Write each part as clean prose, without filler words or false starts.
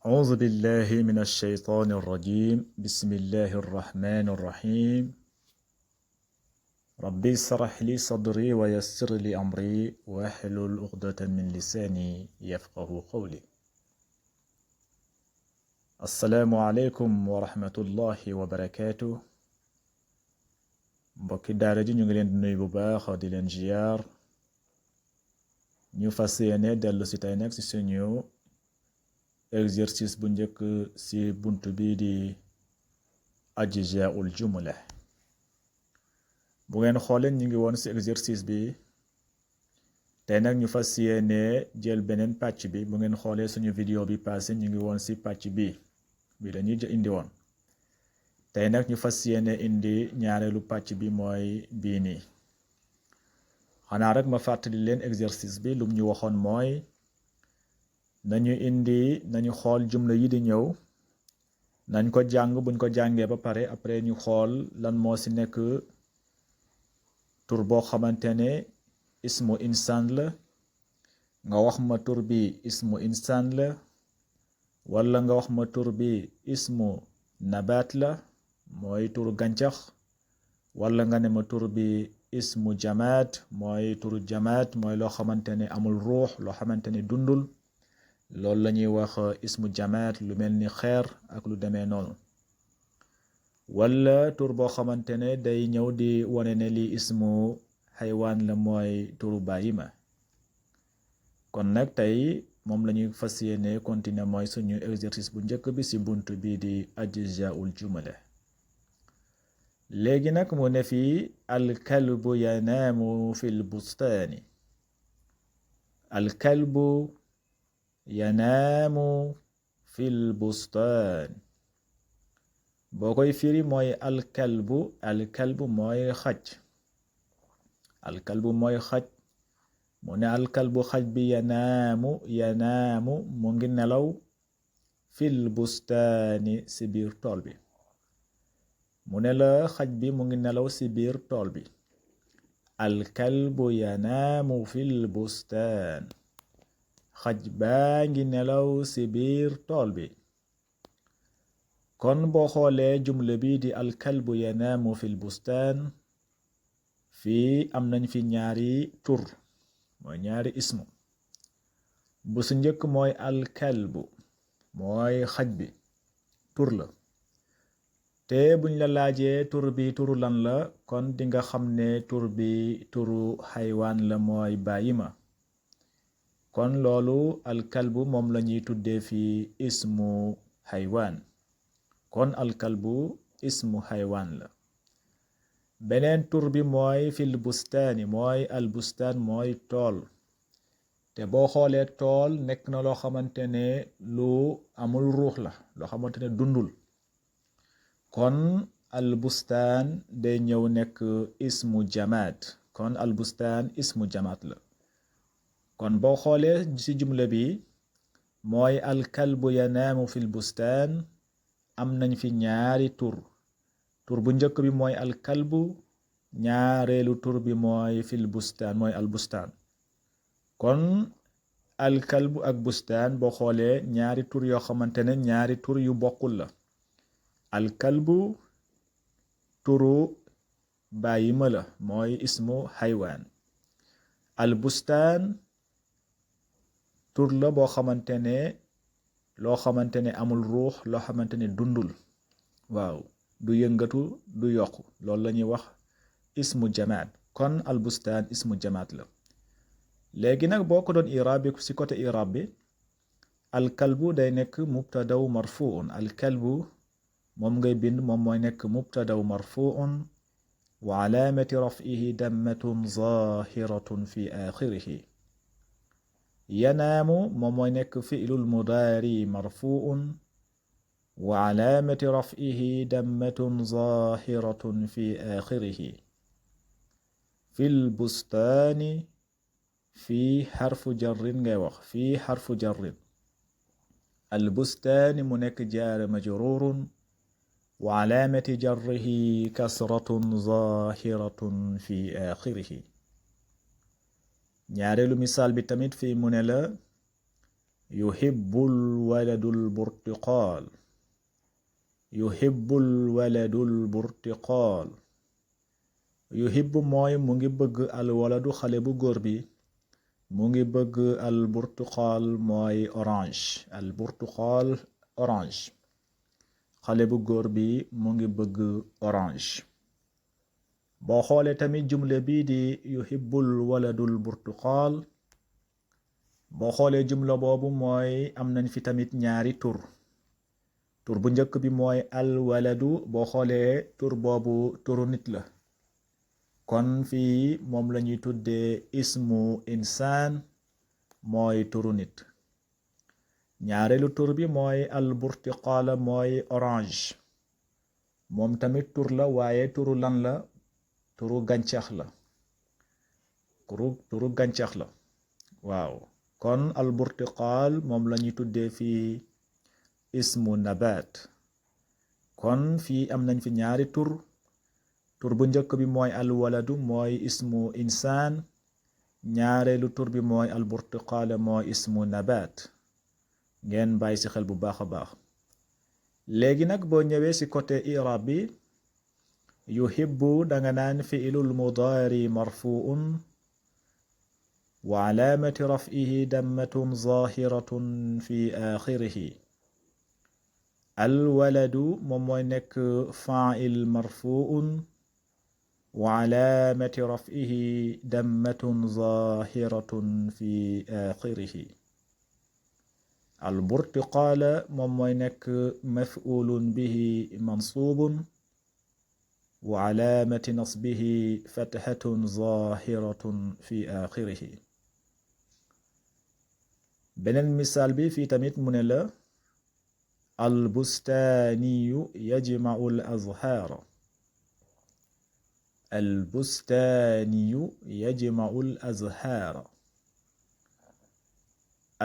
أعوذ بالله من الشيطان الرجيم بسم الله الرحمن الرحيم ربي اشرح لي صدري ويسر لي أمري واحلل عقدة من لساني يفقه قولي السلام عليكم ورحمة الله وبركاته mbokki daara ji ñu ngi leen di nuyu bu baax di leen ziyaar ñu fas yéene dellu si tey nag si suñu exercice bu njëkk ci buntu bi di ajza'ul jumla bu ngeen xoolee ñu ngi woon ci exercice bi tey nag ñu fas yéene jël beneen pàcc bi bu ngeen xoolee suñu vidéo bi passé ñu ngi woon ci pàcc bi dañuy indi woon tey nag ñu fas yéene indi ñaareelu pàcc bi mooy bii nii xanaa rek ma fàttali leen exercice bi lum ñu waxoon mooy nañu xool jumla yi di ñëw nañ ko jàng buñ ko jàngee ba pare après ñu xool lan moo ci nekk tur boo xamante ne ismu insaan la nga wax ma tur bi ismu insaan la walla nga wax ma tur bi ismu nabaat la mooy turu gàncax walla nga ne ma tur bi ismu jamaat mooy turu jamaat mooy loo xamante ne amul ruux loo xamante ne dundul loolu la ñuy wax ismu jamaat lu mel ni xeer ak lu demee noonu walla tur boo xamante ne day ñëw di wane ne lii ismu xaywaan la mooy turu bàyyima kon nag tey moom la ñuy fas yéene continuer mooy suñu exercice bu njëkk bi ci bunt bi di ajza'ul jumla léegi nag mu ne fii alkalbu yanaamu fil bustaani alkalbu yanaamu fil bustaan boo koy firi mooy alkalbu mooy xaj mu ne alkalbu xaj bi yanaamu mu ngi nelaw fil bustaani ci biir tool bi mu ne la xaj bi mu ngi nelaw ci biir tool bi alkalbu yanaamu fil bustaan xaj baa ngi nelaw ci biir tool bi kon boo xoolee jumla bi di alkalbu yanaamu fil bustaan fii am nañ fi ñaari tur mooy ñaari ismu bu su njëkk mooy alkalbu mooy xaj bi tur la te buñ la laajee tur bi turu lan la kon dinga xam ne tur bi turu xaywaan la mooy bàyyima kon loolu alkalbu moom la ñuy tuddee fi ismu xaywaan kon alkalbu ismu xaywaan la beneen tur bi mooy fil bustaani mooy albustaan mooy tool te boo xoolee tool nekk na loo xamante ne lu amul ruux la loo xamante ne dundul kon albustaan day ñëw nekk ismu jamaat kon albustaan ismu jamaat la kon boo xoolee ci jumla bi mooy alkalbu yanaamu fil bustaan am nañ fi ñaari tur bu njëkk bi mooy alkalbu ñaareelu tur bi mooy fil bustaan mooy albustaan kon alkalbu ak bustaan boo xoolee ñaari tur yoo xamante ne ñaari tur yu bokkul la alkalbu turu bàyyima la mooy ismu xaywaan albustaan tur la boo xamante ne loo xamante ne amul ruux loo xamante ne dundul waaw du yëngatu du yokku loolu la ñuy wax ismu jamaat kon albustaan ismu jamaat la léegi nag boo ko doon iraab bi ci côté iraab bi alkalbu day nekk mubtadaw marfuun alkalbu moom ngay bind moom mooy nekk mubtadaw marfuun wa alaamati raf'ihi dammatun zahiratun fi aaxirihi yanaamu moom mooy nekk fi'lul mudaari marfuun wa alaamati raf'ihi dammatun zahiratun fi aaxirihi fil bustaani fii xarfu jarrin ngay wax fii xarfu jarrin albustaani mu nekk jaar majruurun wa alaamati jarrihi kasratun zahiratun fi aaxirihi ñaareelu misaal bi tamit fii mu ne la yuhibbul waladul burtiqaal yuhibbul waladul burtiqaal yuhibbu mooy mu ngi bëgg al waladu xale bu góor bi mu ngi bëgg al burtuqaal mooy orange al burtuqaal orange xale bu góor bi mu ngi bëgg orange boo xoolee tamit jumle bii di yuhibbul waladul burtuqaal boo xoolee jumla boobu mooy am nañ fi tamit ñaari tur bu njëkk bi mooy al waladu boo xoolee tur boobu turu nit la kon fii moom lañuy tuddee ismu insaan mooy turu nit ñaareelu tur bi mooy al burtiqaala mooy orange moom tamit tur la waaye turu lan la turu gàncax la turu gàncax la waaw kon al burtiqaal moom lañuy tuddee fii ismu nabaat kon fii am nañ fi ñaari tur bu njëkk bi mooy al waladu mooy ismu insaan ñaareelu tur bi mooy al burtiqaal mooy ismu nabaat ngeen bàyyi ci xel bu baax a baax léegi nag boo ñëwee ci côté i'rab bi yuhibbu danga naan fi'lul mudaari marfu'un wa alaamati raf'ihi dammatun zaahiratun fi aaxirihi al waladu moom mooy nekk faa'il marfu'un wa alaamati raf'ihi dammatun zaahiratun fi aaxirihi al burtiqaala moom mooy nekk maf'uulun bihi mansuubun wa alaamati nasbihi fathatun zaahiratun fi aaxirihi beneen misaal bi fii tamit mu ne la al bustaaniyu yajma'u al azhaara al bustaaniyu yajma'u al azhaara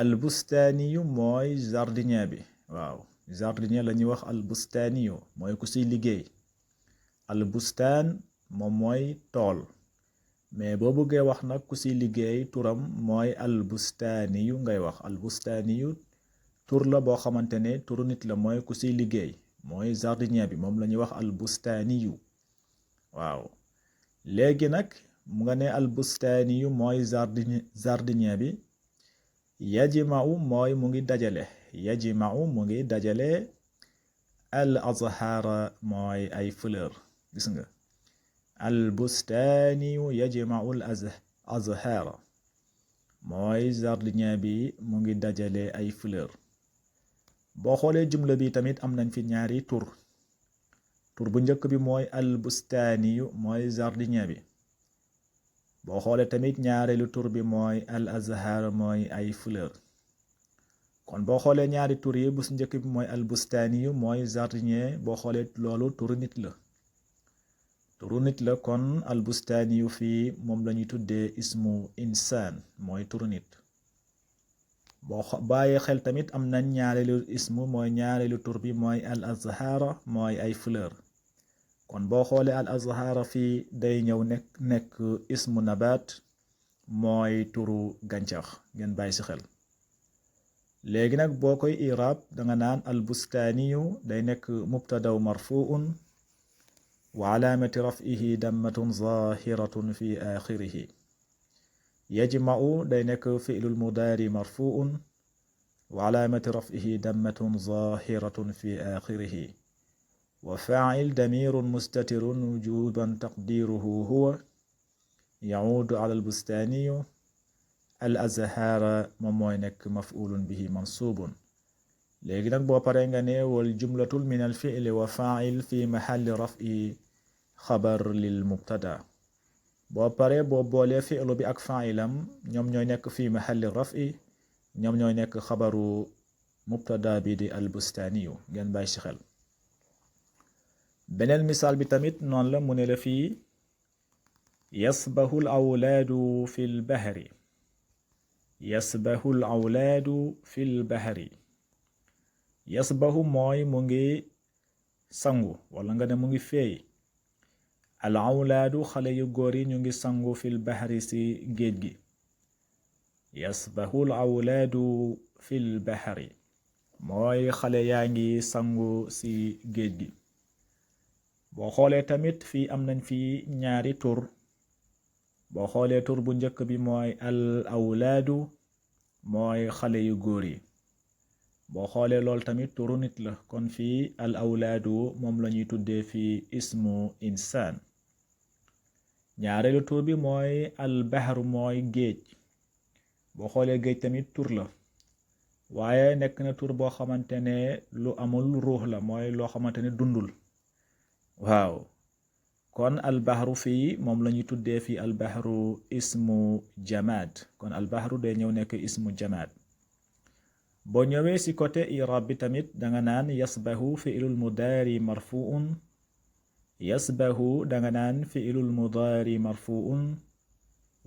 al bustaaniyu mooy jardinier bi waaw jardinier la ñuy wax al bustaaniyu mooy ku siy liggéey al bustaan moom mooy tool mais boo bëggee wax nag ku siy liggéey turam mooy al bustaaniyu ngay wax al bustaaniyu tur la boo xamante ne turu nit la mooy ku siy liggéey mooy jardinier bi moom la ñuy wax al bustaaniyu waaw léegi nag mu nga ne al bustaaniyu mooy jardinier bi yajma'u mooy mu ngi dajale yajma'u mu ngi dajale al azhaara mooy ay fleur gis nga al bustaaniyu yajma'u al azhaara mooy jardinier bi mu ngi dajale ay fleur boo xoolee jumla bi tamit am nañ fi ñaari tur bu njëkk bi mooy al bustaaniyu mooy jardinier bi boo xoolee tamit ñaareelu tur bi mooy al azhar mooy ay fleur kon boo xoolee ñaari tur yi bu si njëkk bi mooy al bustaaniyu mooy jardinier boo xoolee loolu turu nit la kon al bustaaniyu fii moom lañuy tuddee ismu insaan mooy turu nit boo bàyyee xel tamit am nañ ñaareelu ismu mooy ñaareelu tur bi mooy al azhara mooy ay fleur kon boo xoolee al azhara fii day ñëw nekk ismu nabaat mooy turu gàncax ngeen bàyyi ci xel léegi nag boo koy i'raab danga naan al bustaaniyu day nekk mubtadaw marfu'un wa alaamati raf'ihi dammatun zaahiratun fi aaxirihi yajma'u day nekk fi'lul mudaari marfu'un wa alaamati raf'ihi dammatun zaahiratun fi aaxirihi wa faa'il damirun mustatirun wujuban taqdiruhu huwa ya'uudu ala al bustaaniyu al azhaara moom mooy nekk maf'ulun bihi mansuubun léegi nag boo paree nga ne wal jumlatul min al fi'li wa faa'il fi mahalli raf'i xabar lil mubtada boo paree boo boolee fi'lu bi ak fa'ilam ñoom ñooy nekk fi mahalli raf'i ñoom ñooy nekk xabaru mubtada bi di al bustaaniyu ngeen bàyyi ci xel beneen misaal bi tamit noonu la mu ne la fii yasbahu al awlaadu fi l bahri yasbahu al awlaadu fi l bahri yasbahu mooy mu ngi sangu wala nga ne mu ngi feey al awlaadu xale yu góor yi ñu ngi sangu fil bahri ci géej gi yasbahu al awlaadu fil bahri mooy xale yaa ngi sangu ci géej gi. boo xoolee tamit fii am nañ fi ñaari tur. boo xoolee tur bu njëkk bi mooy al awlaadu mooy xale yu góor yi. boo xoolee loolu tamit turu nit la, kon fii al awlaadu moom la ñuy tuddee fii ismu insaan. ñaareelu tur bi mooy al bahru mooy géej. boo xoolee géej tamit tur la, waaye nekk na tur boo xamante ne lu amul ruux la, mooy loo xamante ne dundul. waaw kon al bahru fii moom la ñuy tuddee fii al bahru ismu jamaad. kon al bahru day ñëw nekk ismu jamaad. boo ñëwee ci côté i'rab bi tamit danga naan yasbahu fi'lul mudaari marfu'un. yasbahu danga naan fi'lul mudaari marfu'un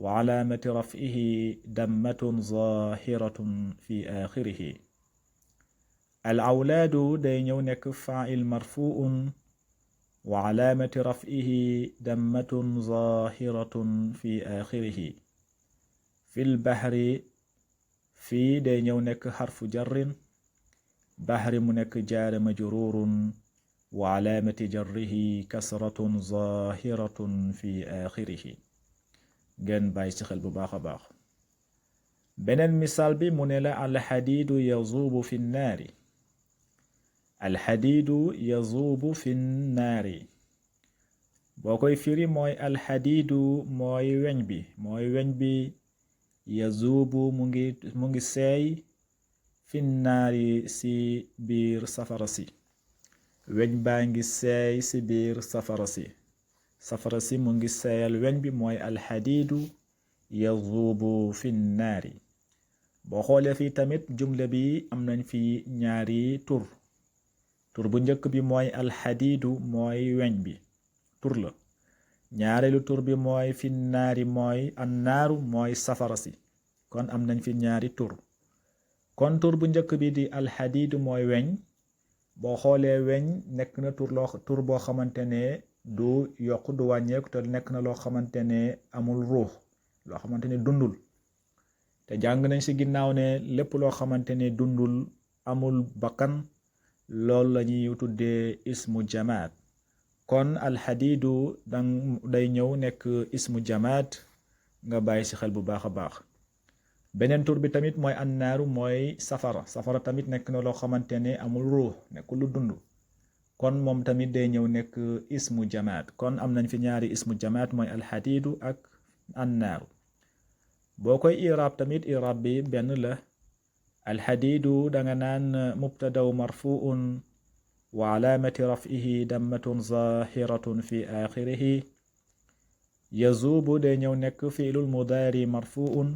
wa alaamati raf'ihi dammatun zaahiratun fi aaxirihi. al awlaadu day ñëw nekk faa'il marfu'un wa alaamati raf'ihi dammatun zaahiratun fi aaxirihi. fil bahri fii day ñëw nekk xarfu jarrin. bahri mu nekk jaare majruurun wa alaamati jarrihi kasratun zaahiratun fi aaxirihi. ngeen bàyyi ci xel bu baax a baax. beneen misaal bi mu ne la alxadiidu yazuubu fi nnaari. alxadiidu yazuubu fi nnaari boo koy firi mooy alxadiidu mooy weñ bi yazuubu mu ngi seey fi nnaari ci biir safara si. weñ baa ngi seey ci biir safara si mu ngi seeyal weñ bi mooy alxadiidu yazuubu fi nnaari. boo xoolee fii tamit jumla bi am nañ fi ñaari tur bu njëkk bi mooy alxadiidu mooy weñ bi, tur la. ñaareelu tur bi mooy fi nnaari mooy annaaru mooy safara si. kon am nañ fi ñaari tur. kon tur bu njëkk bi di alxadiidu mooy weñ. boo xoolee weñ nekk na tur boo xamante ne du yokk du wàññeeku, te nekk na loo xamante ne amul ruux, loo xamante ne dundul. te jàng nañ ci ginnaaw ne lépp loo xamante ne dundul, amul bakkan, loolu la ñuy tuddee ismu jamaat. kon alxadiidu day ñëw nekk ismu jamaat, nga bàyyi ci xel bu baax a baax. beneen tur bi tamit mooy annaaru mooy safara tamit nekk na loo xamante ne amul ruux, nekk lu dund. kon moom tamit day ñëw nekk ismu jamaat. kon am nañ fi ñaari ismu jamaat mooy alxadiidu ak annaaru. boo koy i'raab tamit i'raab bi benn la. alxadiidu danga naan mubtadaw marfu'un wa alaamati raf'ihi dammatun zaahiratun fi aaxirihi. yazuubu day ñëw nekk fi'lul mudaari marfu'un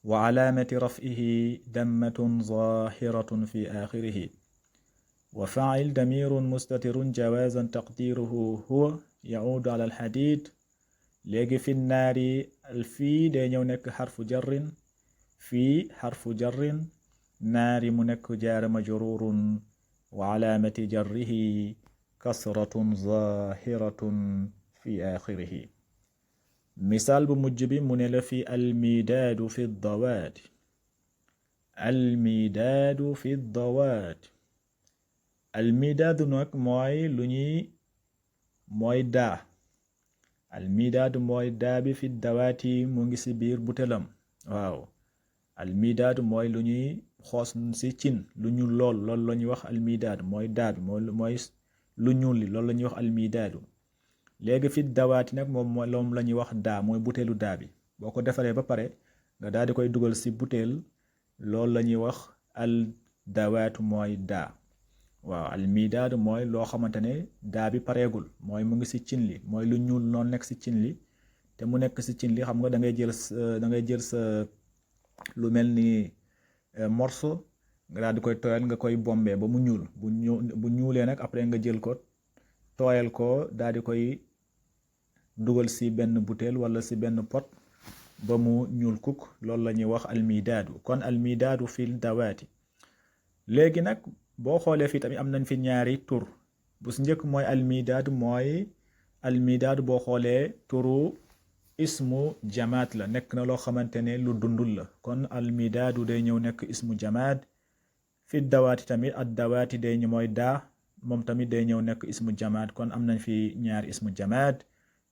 wa alaamati raf'ihi dammatun zaahiratun fi aaxirihi. wa faa'il damirun mustatirun jawaazan taqdiiruhu huwa ya'uudu ala alxadiid. léegi fi nnaari fii day ñëw nekk xarfu jarrin. fii xarfu jarrin. naari mu nekk jaara majruurun wa alaamati jarrihi kasratun zaahiratun fi aaxirihi. misaal bu mujj bi mu ne la fi almidaadu fi dawaat. almidaadu fi dawaat. almidaadu nag mooy daa. almidaadu mooy daa bi fi dawaati mu ngi ci biir butelam. waaw almidaadu mooy lu ñuy xoos ci cin, lu ñuul loolu la ñuy wax almidaadu mooy daa bi, mooy lu ñuul li, loolu la ñuy wax almidaadu. léegi fi dawaati nag moom la ñuy wax daa, mooy buteelu daa bi. boo ko defaree ba pare nga daal di koy dugal ci buteel, loolu la ñuy wax al dawaatu mooy daa. waaw almidaadu mooy loo xamante ne daa bi pareegul, mooy mu ngi ci cin li, mooy lu ñuul noonu nekk ci cin li. te mu nekk ci cin li, xam nga da ngay jël sa lu mel ni morso, nga daal di koy tooyal, nga koy bombee ba mu ñuul. bu ñuulee nag après nga jël ko tooyal ko, daal di koy dugal ci benn butéel wala ci benn pot ba mu ñuul kuk. loolu la ñuy wax almidaadu. kon almidaadu fil dawaati. léegi nag boo xoolee fii tamit am nañ fi ñaari tur. bu ci njëkk mooy almidaadu boo xoolee turu ismu jamaat la nekk na loo xamante ne lu dundul la kon al midaadu day ñëw nekk ismu jamaat fi dawaati tamit ad dawaati day ñëw mooy daa moom tamit day ñëw nekk ismu jamaat kon am nañ fi ñaari ismu jamaat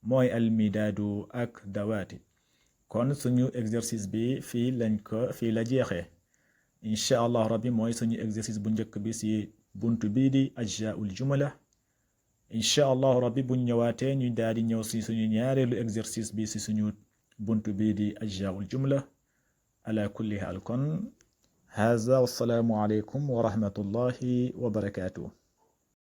mooy al midaadu ak dawaati kon suñu exercice bi fii la jeexee incha allah rabbi mooy suñu exercice bu njëkk bi si buntu bii di ajzaul jumla incha allah rabbi buñ ñëwaatee ñu daal di ñëw si suñu ñaareelu exercice bi si suñu buntu bii di ajzaul jumla ala kulli haal kon haza wassalaamu aleykum wa rahmatullahi wa barakatuh